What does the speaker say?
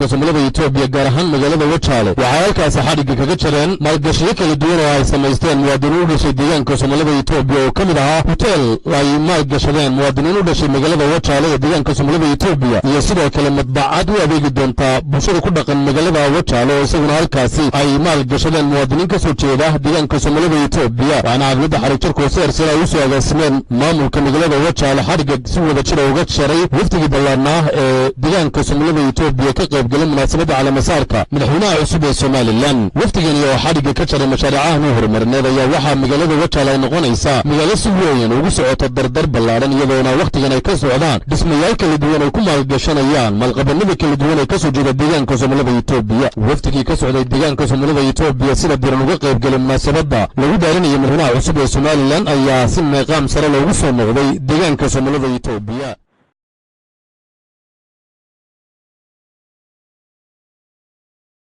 Soomaalida Etoobiya, gaar ahaan magaalada Wajaale, waxay halkaasi xadhigga kaga jareen maalgashiyo kala duwan oo ay samaysteen muwaadiniin u dhashay deegaanka Soomaalida Etoobiya, oo ka mid ahaa hoteel ay maalgashadeen muwaadiniin u dhashay magaalada Wajaale ee deegaanka Soomaalida Etoobiya, iyo sidoo kale madbacad u adeegi doontaa bulshada ku dhaqan magaalada Wajaale oo isaguna halkaasi ay maalgashadeen muwaadiniin ka soo jeeda deegaanka Soomaalida Etoobiya. Waxaana xafladda xarigjarka oo si hersare ay u soo agaasimeen maamulka magaalada Wajaale xadhigga si wada jira uga jaray wafdigii ballaarnaa ee deegaanka Soomaalida Etoobiya ka qaybgalay munaasabadda caleemasaarka madaxweynaha cusub ee Somalilan. Wafdigani oo xadhigga ka jaray mashaariicahan u horumarineed ayaa waxaa magaalada Wajaale ay noqonaysaa magaalo si weyn ugu socota dardar ballaadhan, iyadoona wakhtigan ay ka socdaan dhismayaal kala duwan ay ku maalgashanayaan maalqabanada kala duwan ee kasoo jeeda deegaanka Soomaalida Etoobiya. Wafdigii ka socday deegaanka Soomaalida Etoobiya sida diran uga qaybgalay munaasabadda lagu daarinaya madaxweynaha cusub ee Somalilan ayaa si meeqaam sare loogu soo noqday deegaanka Soomaalida Etoobiya.